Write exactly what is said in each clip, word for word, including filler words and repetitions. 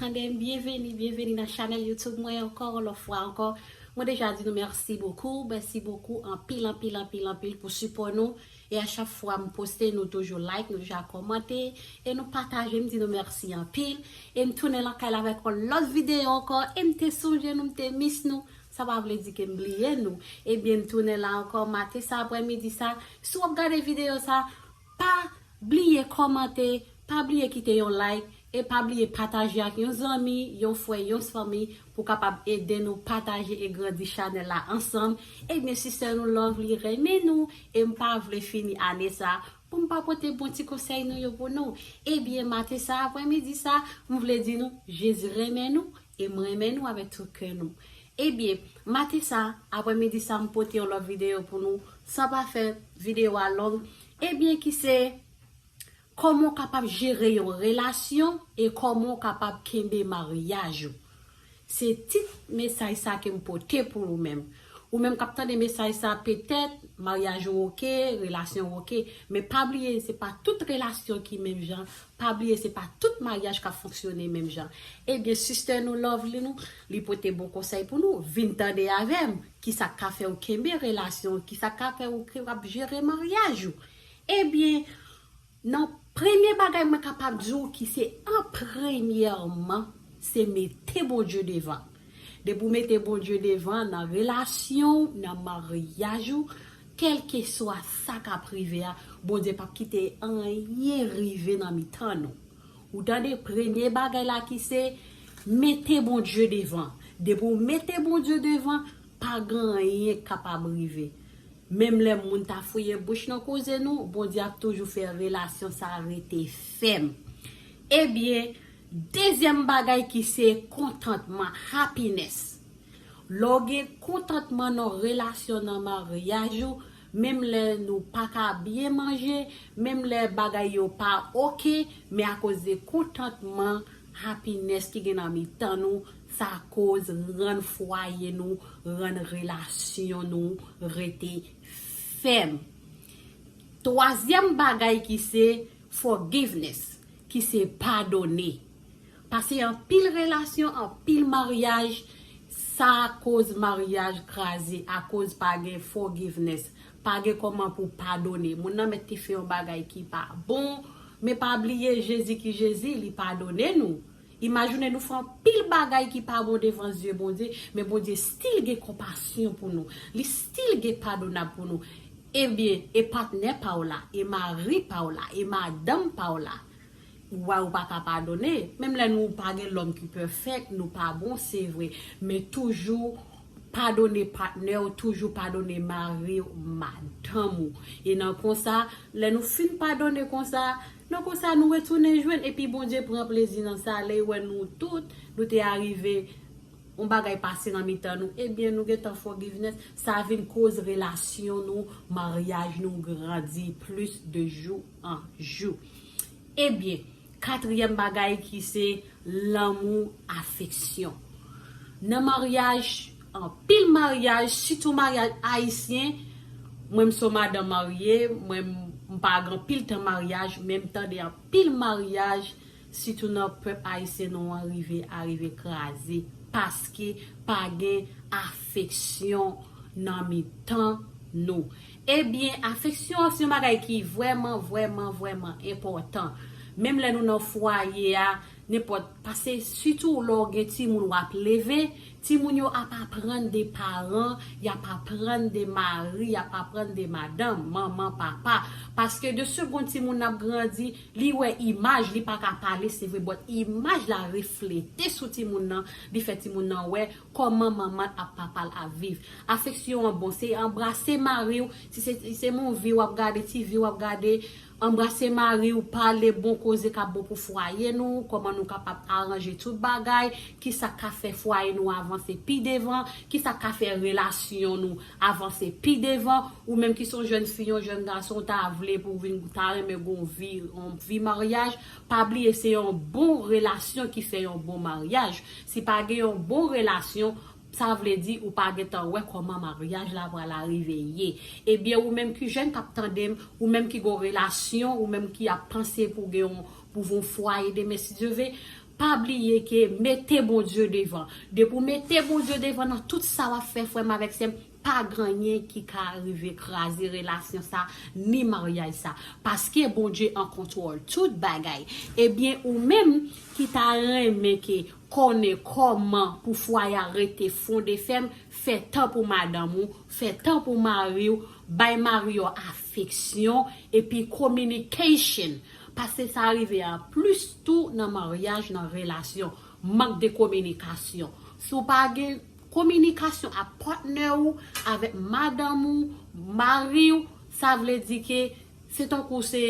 Tande m, byenveni, byenveni nan chanèl YouTube mwen ankò, yon lòt fwa ankò. Mwen deja di nou mèsi bokou, mèsi bokou, anpil, anpil, anpil, anpil pou sipò nou. E a chak fwa m poste, nou toujou like, nou toujou kòmante, e nou pataje, m di nou mèsi anpil. E m tounen lakay la avèk yon lòt videyo ankò, e m te sonje nou, m te miss nou. Sa pa vle di ke m bliye nou. Ebyen, m tounen la ankò, maten sa, aprèmidi sa. Si w ap gade videyo sa, pa bliye kòmante, pa bliye kite yon like, e pa bliye pataje ak yon zanmi, yon frè, yon fanmi, pou kapab ede nou pataje e grandi chanèl la ansanm. Ebyen, sistè nou Lovely renmen nou, e m pa vle fini ane sa pou m pa pote bon ti konsèy nou yo pou nou. Ebyen, maten sa, aprèmidi sa, m vle di nou, Jezi renmen nou, e m renmen nou avèk tout kè nou. Ebyen, maten sa, aprèmidi sa, m pote yon lòt videyo pou nou, san pa fè videyo a long. Ebyen, ki se kòman w kapab jere yon relasyon e kòman w kapab kenbe maryaj ou. Se tit mesaj sa ke m pote pou ou menm. Ou menm k ap tande mesaj sa, petèt maryaj ou oke, relasyon ou oke, men pa bliye se pa tout relasyon ki menm jan, pa bliye se pa tout maryaj k ap fonksyone menm jan. Ebyen, sistè nou Lovely nou, li pote bon konsèy pou nou, vin tande avè m, kisa k ka fè w kenbe relasyon, kisa k ka fè w kapab jere maryaj ou. Ebyen, nan premye bagay mwen kapab di w ki se an premyèman, se mete Bondye devan. Depi w mete Bondye devan nan relasyon w, nan maryaj ou, kèlkeswa sa k ap rive a, Bondye p ap kite anyen rive nan mitan nou. Ou tande, premye bagay la ki se mete Bondye devan. Depi w mete Bondye devan, pa gen anyen k kapab rive. Menm lè moun ta fouye bouch nan koze nou, Bondye ap toujou fè relasyon sa rete fèm. Ebyen, dezyèm bagay ki se kontantman, happiness. Lè w gen kontantman nan relasyon, nan maryaj ou, menm lè nou pa ka byen manje, menm lè bagay yo pa oke, men akoz de kontantman, happiness ki gen nan mitan nou, sa koz rann fwaye nou, rann relasyon nou rete fèm. Twazyèm bagay ki se forgiveness, ki se padone. Paske anpil relasyon, anpil maryaj, sa koz maryaj kraze, akoz pa gen forgiveness, pa gen kòman pou padone. Moun nan mèt te fè yon bagay ki pa bon, men pa bliye Jezi ki Jezi, li padone nou. Imajine nou fè anpil bagay ki pa bon devan zye Bondye, men Bondye still gen konpasyon pou nou. Li still gen padonab pou nou. Ebyen, e patnè pa w la, e mari pa w la, e madanm pa w la, ou wè ou pa ka padone. Menm lè nou pa gen lòm ki pèfèk, nou pa bon, se vre, men toujou padone patnè w, toujou padone mari w, madanm ou. E nan konsa, lè nou fin padone konsa, nan konsa nou retounen jwenn, epi Bondye pran plezi nan sa, lè l wè nou tout, nou te arive, yon bagay pase nan mitan nou, ebyen nou gentan forgiveness, sa vin koz relasyon nou, maryaj nou grandi plis de jou an jou. Ebyen, katriyèm bagay ki se lanmou, afeksyon. Nan maryaj, anpil maryaj, sitou maryaj ayisyen, mwen m se yon madanm marye, mwen m pa gen anpil tan maryaj, men m tande anpil maryaj, sitou nan pèp ayisyen nou an, rive, arive kraze, paske pa gen afeksyon nan mitan nou. Ebyen, afeksyon an se yon bagay ki vrèman, vrèman, vrèman enpòtan. Menm lè nou nan fwaye a, nenpòt, paske sitou lè w gen timoun w ap leve, timoun yo ap aprann de paran, y ap aprann de mari, y ap aprann de madanm, manman, papa. Paske de segonn timoun nan ap grandi, li wè imaj, li pa ka pale, se vre, but imaj la reflete sou timoun nan, li fè timoun nan wè kòman manman l ak papa l ap viv. Afeksyon an bon, se anbrase mari w, si se, si se movie w ap gade, TV w ap gade, anbrase mari w, pale bon koze k ap bon pou fwaye nou, kòman nou kapab aranje tout bagay, kisa k ka fè fwaye nou avanse pi devan, kisa k ka fè relasyon nou avanse pi devan, ou menm ki se yon jèn fi, yon jèn gason, w ta vle pou w vin ta renmen gen yon vi, yon vi maryaj, pa bliye se yon bon relasyon ki fè yon bon maryaj. Si pa gen yon bon relasyon, sa vle di ou pa gentan wè kòman maryaj la pral arive ye. Ebyen, ou menm ki jèn k ap tande m, ou menm ki gen yon relasyon, ou menm ki ap panse pou gen yon, pou yon fwaye demen, si Dye ve, Pa bliye ke mete Bondye devan. Depi w mete Bondye devan nan tout sa w ap fè, frè m avèk sè m, pa gen anyen ki ka rive kraze relasyon sa, ni maryaj sa. Paske Bondye an kontwòl tout bagay. Ebyen, ou menm ki ta renmen ke konnen kòman pou fwaye a rete fonde fèm, fè tan pou madanm ou, fè tan pou mari w, bay mari w afeksyon, epi communication. Paske sa rive an plis tou nan maryaj, nan relasyon. Mank de kominikasyon. Si w pa gen kominikasyon ak patnè w, avèk madanm ou, mari w, sa vle di ke se tankou se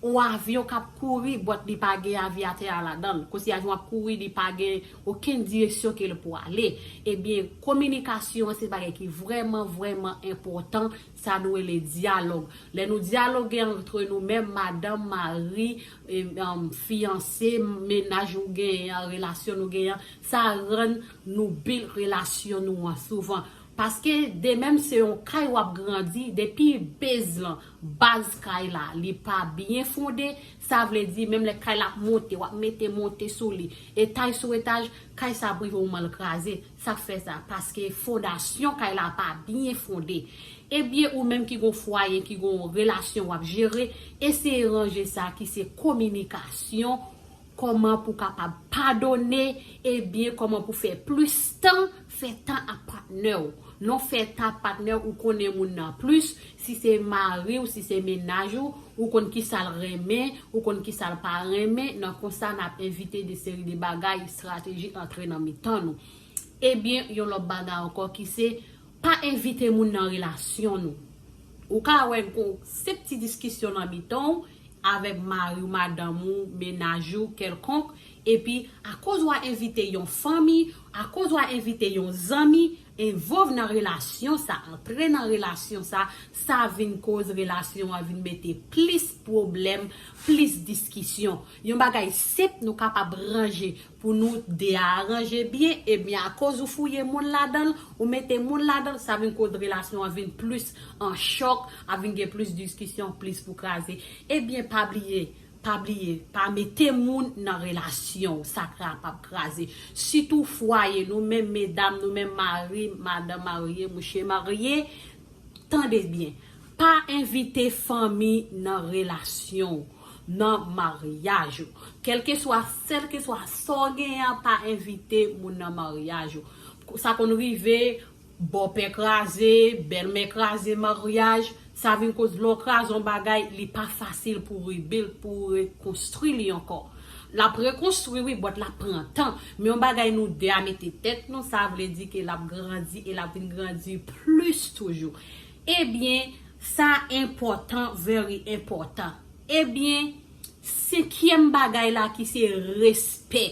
yon avyon k ap kouri, but li pa gen avyatè a ladan l. Kòmsi avyon ap kouri, li pa gen okenn direksyon ke l pou ale. Ebyen, kominikasyon an se bagay ki vrèman, vrèman enpòtan, sa nou rele dyalòg. Lè nou dyaloge antre nou menm, madanm, mari, e, um, fiyanse, mennaj nou genyen an, relasyon nou genyen an, sa rann nou build relasyon nou an souvan. Paske de menm se yon kay w ap grandi, depi base lan, baz kay la, li pa byen fonde, sa vle di menm lè kay la ap monte, w ap mete monte sou li, etaj sou etaj, kay sa ap rive yon moman l kraze. Sa k fè sa? Paske fondasyon kay la pa byen fonde. Ebyen, ou menm ki gon fwaye, ki gon relasyon w ap jere, eseye ranje sa ki se kominikasyon, kòman pou kapab padone, ebyen, kòman pou fè plis tan, fè tan ak patnè w. Non, fè tan ak patnè w, ou konnen moun nan plis, si se mari w, si se mennaj ou, ou konn kisa l renmen, ou konn kisa l pa renmen, nan konsa n ap evite de seri de bagay, estrateji antre nan mitan nou. Ebyen, yon lòt bagay ankò ki se, pa envite moun nan relasyon nou. Ou ka wè gon senp ti diskisyon nan mitan w avèk mari w, madanm ou, mennaj ou, kèlkonk, epi akoz w a envite yon fanmi, akoz w a envite yon zanmi, envolve nan relasyon sa, antre nan relasyon sa, sa vin koz relasyon an vin mete plis pwoblèm, plis diskisyon. Yon bagay senp nou kapab ranje pou nou de a aranje byen, ebyen akoz ou fouye moun ladan l, ou mete moun ladan l, sa vin koz relasyon an vin plis an chòk, ap vin gen plis diskisyon, plis pou kraze. Ebyen pa bliye, pa bliye, pa mete moun nan relasyon w, sa kapab kraze. Sitou fwaye, nou menm medam, nou menm mari, madanm marye, mouche marye, tande byen. Pa envite fanmi nan relasyon w, nan maryaj ou. Kèlkeswa, sèlkeswa sa w genyen an, pa envite moun nan maryaj ou. Sa konn rive, bòpè kraze, bèlmè kraze maryaj, sa vin koz lè w kraze yon bagay, li pa fasil pou rebuild, pou rekonstwi li ankò. L ap rekonstwi, wi, but l ap pran tan. Men yon bagay nou de a mete tèt nou, sa vle di ke l ap grandi e l ap vin grandi plis toujou. Ebyen, sa enpòtan, very enpòtan. Ebyen, senkyèm bagay la ki se respè.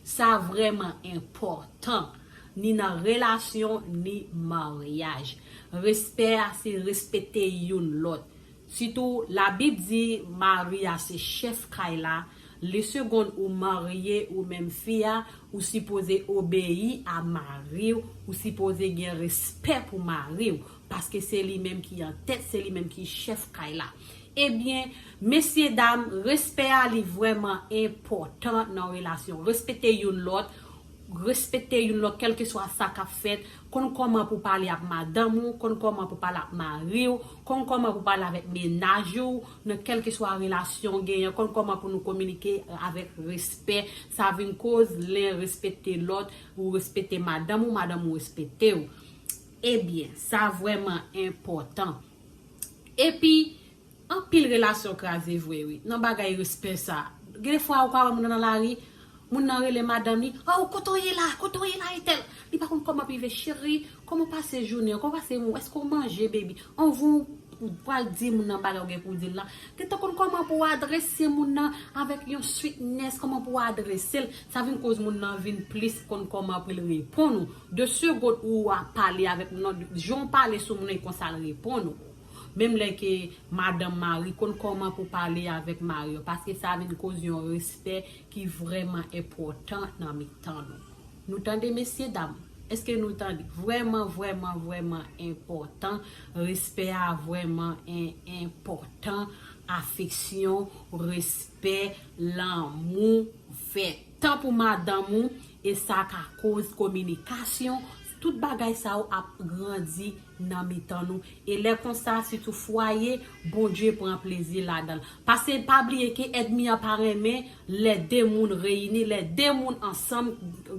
Sa vrèman enpòtan, ni nan relasyon, ni maryaj. Respè a se respekte youn lòt. Sitou, Labib di mari a se chèf kay la. Lesegonn ou marye ou menm fi a, ou sipoze obeyi a mari w, ou sipoze gen respè pou mari w, paske se li menm ki an tèt, se li menm ki chèf kay la. Ebyen, mesye dam, respè a li vrèman enpòtan nan relasyon. Respekte youn lòt, respekte youn lòt, kèlkeswa sa k ap fèt. Konn kòman pou pale ak madanm ou, konn kòman pou pale ak mari w, konn kòman pou pale avèk mennaj ou, nan kèlkeswa relasyon w genyen, konn kòman pou nou kominike avèk respè. Sa vin koz len respekte lòt, ou respekte madanm ou, madanm ou respekte w. Ebyen, sa vrèman enpòtan. Epi, anpil relasyon kraze vre, wi, nan bagay respè sa. Gen de fwa, ou ka wè moun nan nan lari, moun nan rele madanm li, "Oh, kote w ye la? Kote w ye la, entèl?" Li pa konn kòman pou rive, "Cheri, kòman w pase jounen an? Kòman w pase moun? Èske w manje, baby?" Anvan w pral di moun nan bagay ou gen pou w di l la, gentan konn kòman pou w adrese moun nan avèk yon sweetness, kòman pou w adrese l. Sa vin koz moun nan vin plis konn kòman pou l reponn ou. De segonn ou a pale avèk moun nan, jan w pale sou moun nan, e konsa l reponn ou. Menm lè ke madanm, mari, konn kòman pou pale avèk mari yo, paske sa vin koz yon respè ki vrèman enpòtan nan mitan nou. Nou tande, mesye dam? Èske nou tande? Vrèman, vrèman, vrèman enpòtan. Respè a vrèman en-, enpòtan. afeksyon, respè, lanmou, fè tan pou madanm ou, e sa ka koz kominikasyon, tout bagay sa yo ap grandi nan mitan nou. E lè konsa, sitou fwaye, Bondye pran plezi ladan l. Paske pa bliye ke ènmi an pa renmen lè de moun reyini, lè de moun ansanm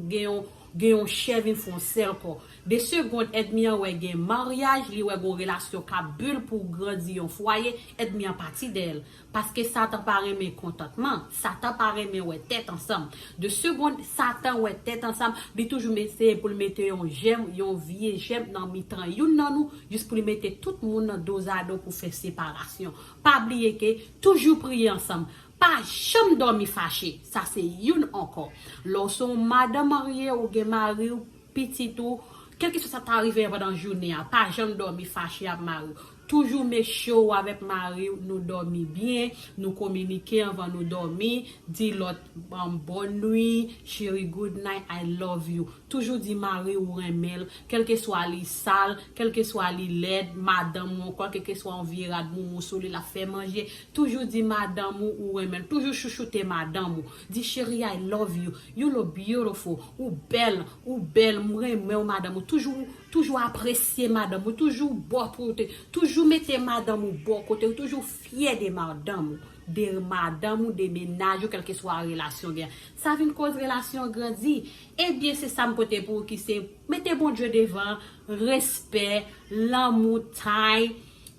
gen yon, gen yon chè vin fè yon sèl kò. De segond ènmi an wè gen maryaj, li wè gen yon relasyon k ap boule pou grandi yon fwaye, ènmi an pati dèyè l. Paske Satan pa renmen kontantman, Satan pa renmen wè tèt ansanm. De segond Satan wè tèt ansanm, li toujou eseye pou l mete yon jèm, yon vye jèm nan mitan youn nan nou, jis pou li mete tout moun nan dozado pou fè separasyon. Pa bliye ke toujou priye ansanm. Pa janm dòmi fache. Sa se youn ankò. Lè w se yon madanm marye, ou gen mari w, pitit ou, kèlkeswa sa ta rive pandan jounen an, pa janm dòmi fache ak mari w. Toujou make sure w avèk mari w, nou dòmi byen, nou kominike anvan nou dòmi, di lòt, um, bonn nwi, cheri, good night, I love you. Toujou di mari w ou renmen l, kèlkeswa li sal, kèlkeswa li lèd, madanm ou ankò, kèlkeswa yon vye rad moumou sou li, l ap fè manje, toujou di madanm ou ou renmen l. Toujou chouchoute madanm ou. Di, cheri, I love you. You look beautiful. Ou bèl, ou bèl, m renmen w, madanm ou. Toujou, toujou apresye madanm ou. Toujou bò kote, toujou mete madanm ou bò kote. Toujou fyè de madanm ou, de madanm ou, de mennaj ou, kèlkeswa relasyon gen. Sa vin koz relasyon grandi. Ebyen, se sa m pote pou ou ki se mete Bondye devan, respè, lanmou, tay,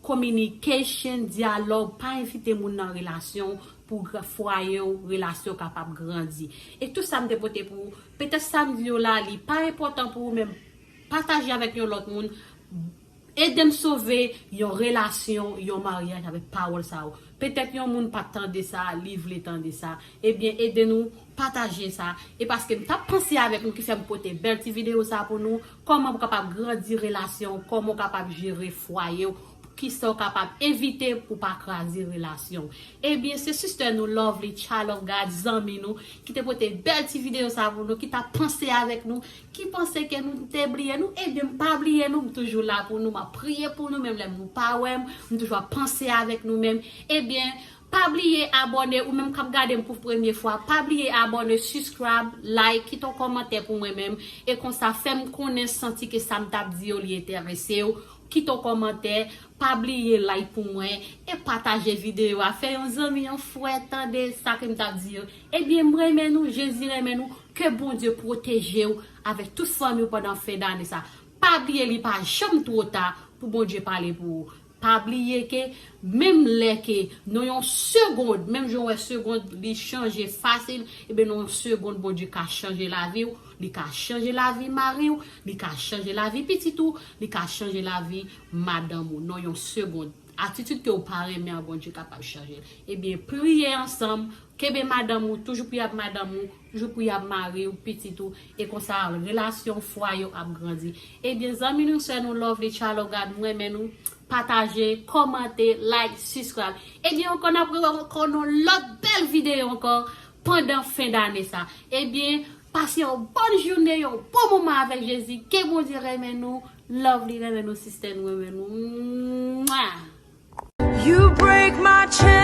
communication, dyalòg, pa envite moun nan relasyon pou gra-, fwaye w, relasyon kapab grandi. E tout sa m te pote pou ou, petèt sa m di yo la, li pa enpòtan pou ou, men pataje avèk yon lòt moun, ede m sove yon relasyon, yon maryaj avèk pawòl sa yo. Petèt yon moun pa t tande sa, li vle tande sa. Ebyen, ede nou pataje sa. E paske m t ap panse avèk nou ki fè m pote bèl ti videyo sa pou nou, kòman w kapab grandi relasyon w, kòman w kapab jere fwaye w, kisa w kapab evite pou pa kraze relasyon w. Ebyen, se sistè nou Lovely Child of God, zanmi nou, ki te pote bèl ti videyo sa pou nou, ki t ap panse avèk nou, ki panse ke nou te bliye nou, ebyen, m pa bliye nou, m toujou la pou nou, m ap priye pou nou, menm lè nou pa wè m, m toujou ap panse avèk nou menm. Ebyen, pa bliye abòne, ou menm k ap gade m pou premye fwa, pa bliye abòne, subscribe, like, kite yon kòmantè pou mwen menm, e konsa fè m konnen, santi ke sa m t ap di yo, li enterese w, kite yon kòmantè, pa bliye like pou mwen, e pataje videyo a, fè yon zanmi, yon frè tande sa ke m t ap di yo. Ebyen, m renmen nou, Jezi renmen nou, ke Bondye pwoteje w avèk tout fanmi w pandan fen dane sa. Pa bliye, li pa janm twò ta pou Bondye pale pou ou. Pa bliye ke menm lè ke nan yon segond, menm jan w wè segond li chanje fasil, ebyen nan yon segond Bondye ka chanje lavi w, li ka chanje lavi mari w, li ka chanje lavi pitit ou, li ka chanje lavi madanm ou nan yon segond. Atitid ke w pa renmen an, Bondye kapab chanje l. Ebyen, priye ansanm, kenbe madanm ou, toujou priye ap madanm ou, toujou priye ap mari w, pitit ou, e konsa relasyon fwaye w ap grandi. Ebyen, zanmi nou, sè nou, Lovely Child of God, m renmen nou, pataje, kòmante, like, subscribe. Ebyen, ankò n ap rewè ankò nan lòt bèl videyo ankò pandan fen dane sa. Ebyen, pase yon bòn jounen, yon bon moman avèk Jezi, ke Bondye renmen nou, Lovely renmen nou, sistè nou renmen nou. Mwa! You break my chain.